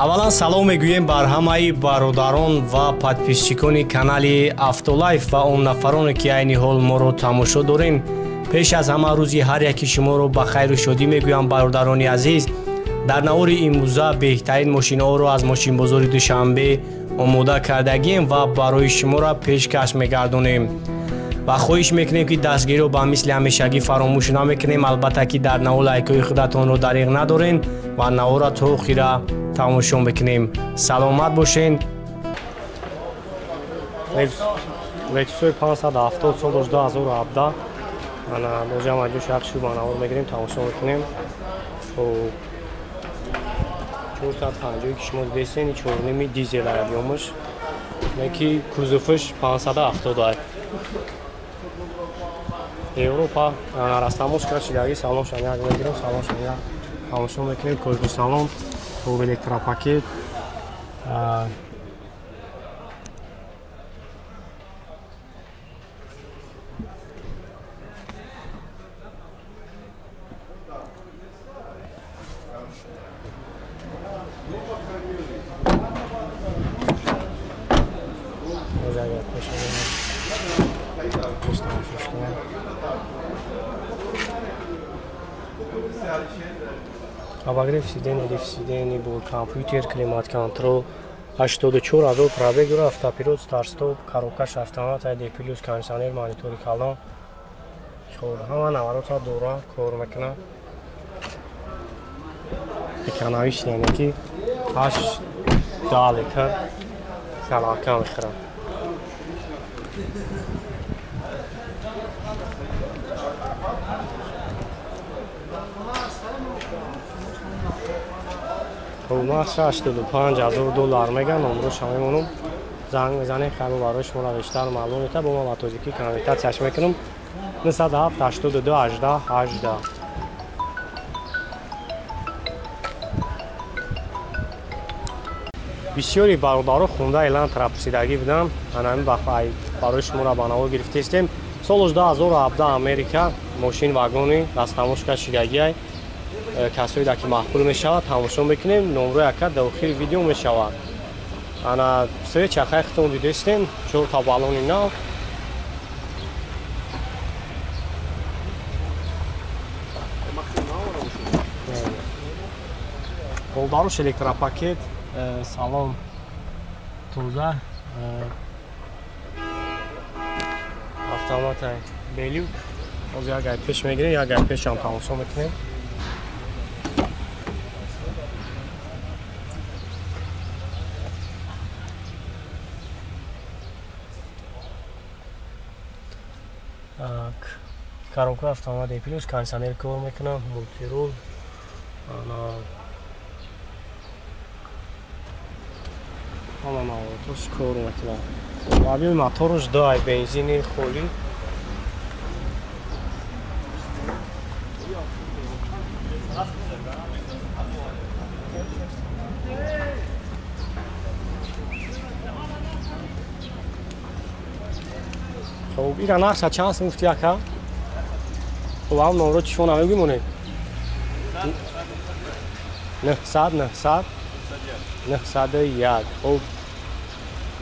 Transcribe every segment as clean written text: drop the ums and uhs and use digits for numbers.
Аввалан салом мегӯем бар ҳамаи бародарон ва подписчикони канали Автолайф ва он нафароне ки айни ҳол моро тамошо дорем. Пеш аз ҳама рӯзи ҳар яки шуморо ба хайру шодӣ мегӯям, бародарони азиз. Дар навори имрӯза беҳтарин мошинҳоро аз мошинбозори Душанбе омода кардагием ва барои шуморо пешкаш мегардонем. Ва хоҳиш мекунем ки дастгириро ба мисли ҳамешагӣ фаромӯш намекунем. Албатта ки дар наво лайкҳои худатонро дариғ надорем ва наворро то охира тамошо мекунем. Саломат бошен. Лексусои 570 сол 2017. Ана боҷам аҷо шак шу ба навор мегирем, тамошо мекунем. Хоб 450 ки шумо дидестен, 4.5 дизел объёмаш. Неки кузоваш 570. Европа растамошка шидаги салон шаняк мегирем, салон шаняк тамошо мекунем, кожни салон, хоб электропакет. Обогрев сидений, лифт сидений, бо компютер, климат-контрол, 84 ҳазор пробег дорад, автопилот, старт-стоп, коробкаш автомат, D плюс, кондиционер, монитори калон. Хоб, ҳама наварота дора, кор мекунад. Экономиш яъне ки 8 литр салака мехӯрад. Хоб, нархш 85 000 доллар меган, номроша мемонам. Занг мезанем, хайр барои шуморо бештар маълум мета, бо ма ба тоҷикӣ комментатсияш мекунам. 907 82 18 18. Бисёри бародаро хунда Элантра пурсидагӣ буданд. Ана ҳамин барои шуморо ба наво гирифтестем. Соли 2017 Америка, мошин вагони растамошка шидагиай. Касое ки маъқул мешавад, тамошо мекунем. Номрои ака дар охири видео мешавад. Ана се чархаи худтон дидестем, чор та баллони нав. Болдаруш электропакет, салон тоза, автоматай белюк. Ҳозир як гай пеш мегирем, як гай пешам тамошо мекунем. Коробка автомат D плюс, кондиционер кор мекунад, мультирул. Ана ҳама навотош кор мекунад. Объёми мотораш 2 бензини холӣ. Хоб, ира нарха чанд сум гуфти ака? Хоб, ҳам номро чишона мегӯй монед? 900 900 901. Хоб,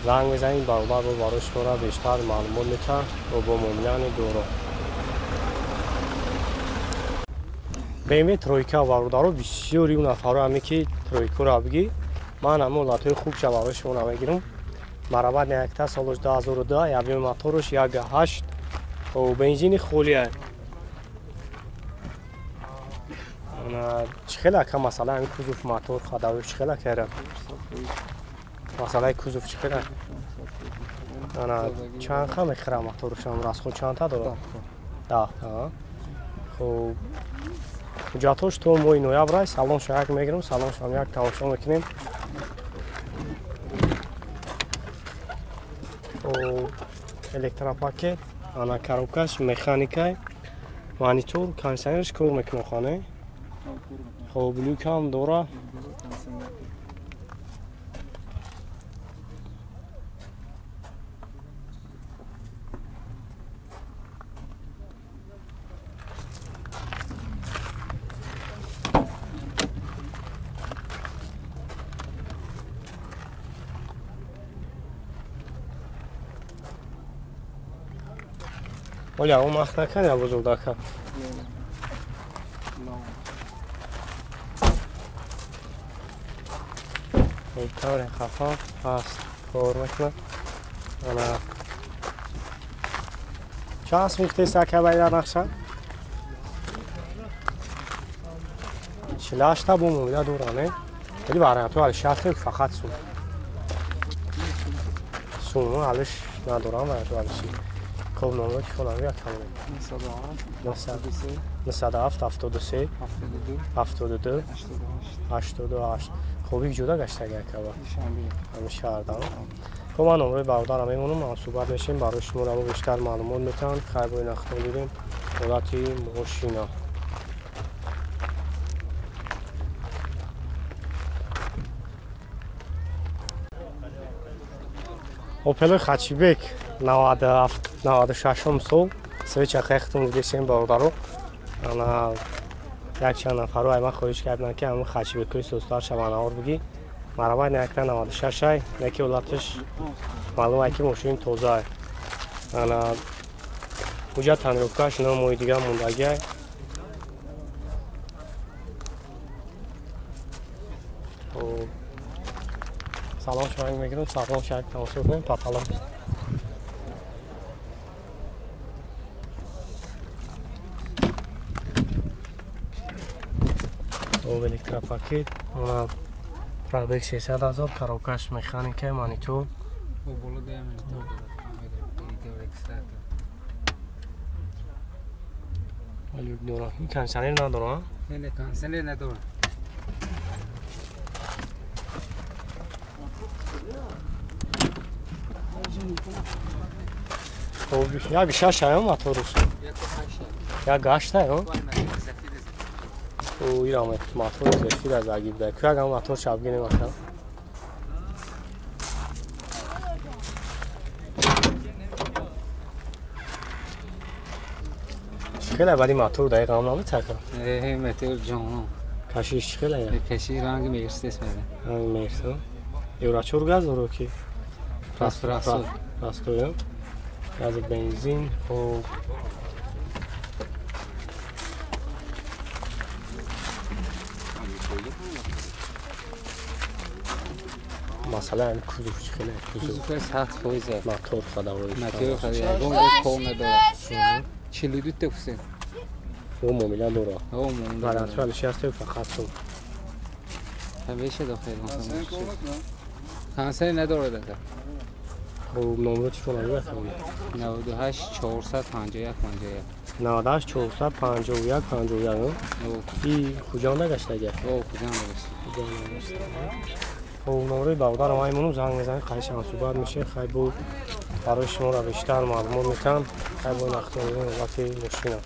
занг мезанем, бародар барои шуморо бештар маълумот метаҳад бо муомилани доро. BMW тройка бародаро, бисёри нафаро ҳаме ки тройкаро бигӣ, ман ҳама ҳолатҳои хубша барои шумо намегирам. Марабат якта солаш 2002, объёми мотораш 1.8, хоб бензини холия. Чӣ хел ака масъала ҳамин кузов мотор ходовой чӣ хел ака? Масъалаи кузов чӣ хел? Ана чанд ха мехӯра моторушам, расход чандта дорад? 10 та. Хоб, ҳуҷҷатҳош то моҳи ноябр аст. Салонша як мегирам, салоншам як тамошо мекунем. Хоб, электропакет, ана коробкаш механикай, монитор, кондиционерш кор мекунад хона. Хоб, люкам дора. Оля, он мах накан я бузурдака. Тавре хафа ҳаст, кор мекунад. Ана чанд сум гуфтест ака байдар нақша? 48 бо муомила дора, не? Вале вариантҳо алиши фақат сум. Сум алиш надорам вариантҳо алиши. Хоб номро ки хонам як камонем. 907 73 72 88. Хоб ик ҷуда гаштаги акаба. Ҳамин шаҳрда. Хоб ман номрои бародарам мемонам, ҳамсӯҳбат мешем, барои шумо рамо бештар маълумот метаҳанд. Хайр бо нахтон дидем ҳолати мошина. Опелои Хачибек 96 сол свеча хехтон дидесем бародаро. Ана якчанд нафарро ай ман хоҳиш карданд ки ҳамин Хачибекҳои состар шаванавор бигӣ. Марҳамат, якта 96-ай, яке ҳолаташ маълум ай ки мошини тозаай. Ана уҷа тонировкаш но моҳи дигар мондагиай. Салон шанг мегирем, салон шанг тамошо кунем, паталон. Об электропакет, она пробег 600 000, коробкаш механика, монитор. Люк дора. Ин кондиционер надора? Не, кондиционер надора. Як шаш аю моторуш. Як гашт аю? О, ирам мотор зефир аз агиб да. Куяг ам мотор шабгине мака. Хеле вали мотор дақиқ ам намитака. Э, мотор ҷон. Кашиш хеле. Каши ранг Мерседес меда. Ранг Мерседес. Евро 4 газ дора ки? Раст. Растоя. Газ бензин. Хоб. Масалан кузов чӣ хеле? Кузов 100%. Мотор ходовой. Мотор ходовой. Кор надорад. 42 та фусен. О, муомила дора. О, муомила. Вариантҳо алиши ҳаст фақат сум. Ҳамеша дохил. Кондиционер надорад ака. Хоб номро чӣ кунам бихонам? 98 451 51. 98 451 51. И Хуҷанд гаштага? О, Хуҷанд гашта. Хуҷанд гашта. Хоб номрои бародарам аймонум занг мезанем, қайш ҳамсӯҳбат мешем. Хай бо барои шуморо бештар маълумот метаҳам. Хай бо нахтон ҳолати мошина.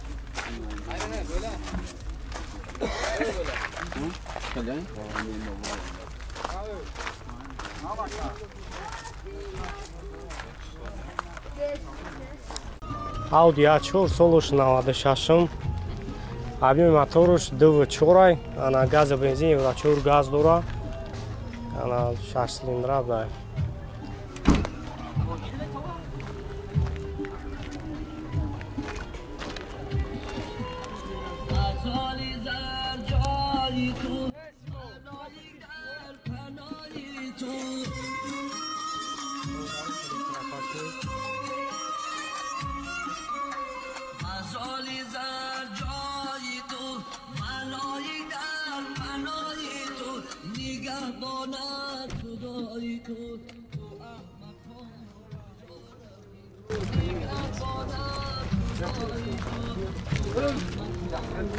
Audi A4 солуш 96-м. Объеми моторуш 2.4, ана газа бензин Евро 4 газ дора. Ана 6 цилиндра бай.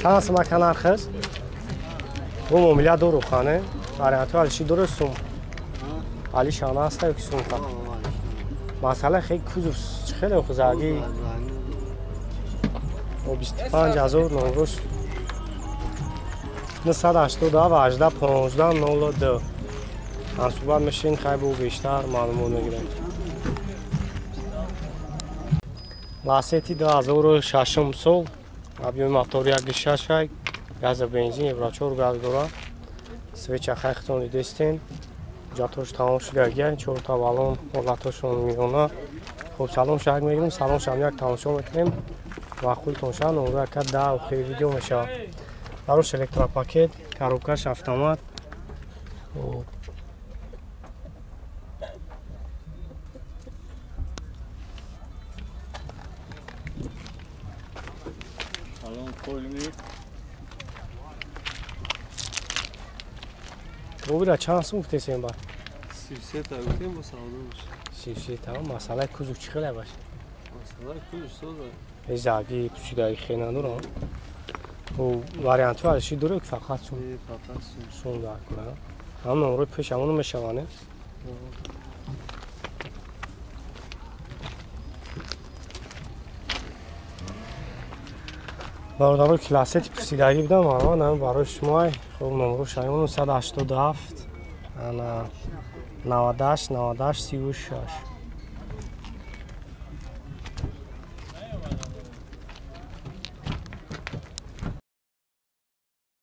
Чанд сум ака нархаш? Бо муомила дору хане. Вариантҳо алиши дору сум. Алиш ана аста ё ки сум ха? Масъала хеле кузов хеле хузагӣ. О 25 000 номрош 987 18 15 02. Ҳамсӯҳбат мешин, хай бо бештар маълумот мегирем. Ласети 2006 сол, объеми мотор 1.6, газа бензин Евро 4 газ дора. Свеча хайхтон дидестен. Ҷатош тамом шудагия, 4 та баллон ҳолатошон миёна. Хоб салон шак мегирем, салон шам як тамошо мекунем. Маъқултон шавад, номро ака да охири видео мешавад. Барош электропакет, коробкаш автомат. Бобира чанд сум гуфтесем бар? 33 та гуфтем, бо савдо боша. 33 та. Масъалаи кузов чӣ хеле баша? Масъалаи кузов соза. Заги пӯшидаги хел надорам. Вариантҳо арши дорем ки фақат сум. Фақат сум. Сум дар кунам. Ҳам номрои пеш ҳамоно мешаванд, не? Бародаро классети пурсидагӣ будам, ама барои шумо хуб номро шавон 187 ана 98 98 36.